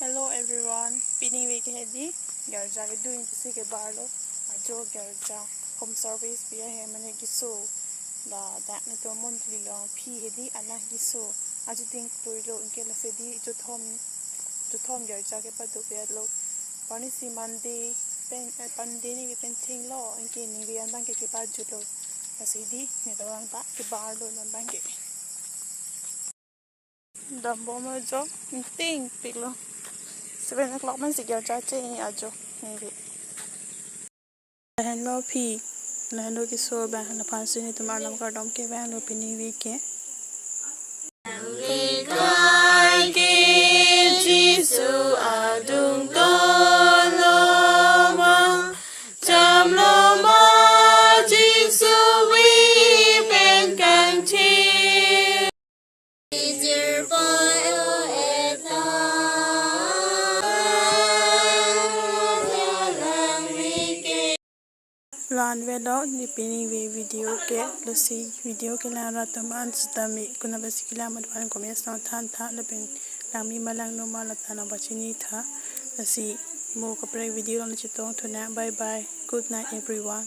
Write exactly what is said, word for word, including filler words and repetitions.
Hello everyone, pini week hedi girja kedo ingpisi kebarlo, ajo girja home service pi ahem mane keso ladak netum mondoli along aphi hedi alang keso ajo ding tuilo, anke lasi di jothom jothom girja kepado piatlo. Pini si Monday pen, eh, Monday ni pen thenglo, anke ningve an abangke kepajutlo. Lasi di netum abang ta kebarlo non abangke. Dambom ajo, ingting piklo. Seven o'clock man si girja cheng ajo, ningve. Lahenlo aphi, lahenlo keso abang, laphan si netum arnam kardom kevanglo pini week ke. Nangli kai ke Jisu adung tolo ma, chamlo ma Jisu wi pen kangthir. Jirpo o eta langri ke. La-an avelo ne pini ve video ke, lasi video kelang rat atum an sitame konat pensi kelang amat aphan comment along than tha, lapen langme ma langno ma lata nangpachini tha. Lasi mo kaprek video along chetongthu nang. Bye bye. Good night everyone.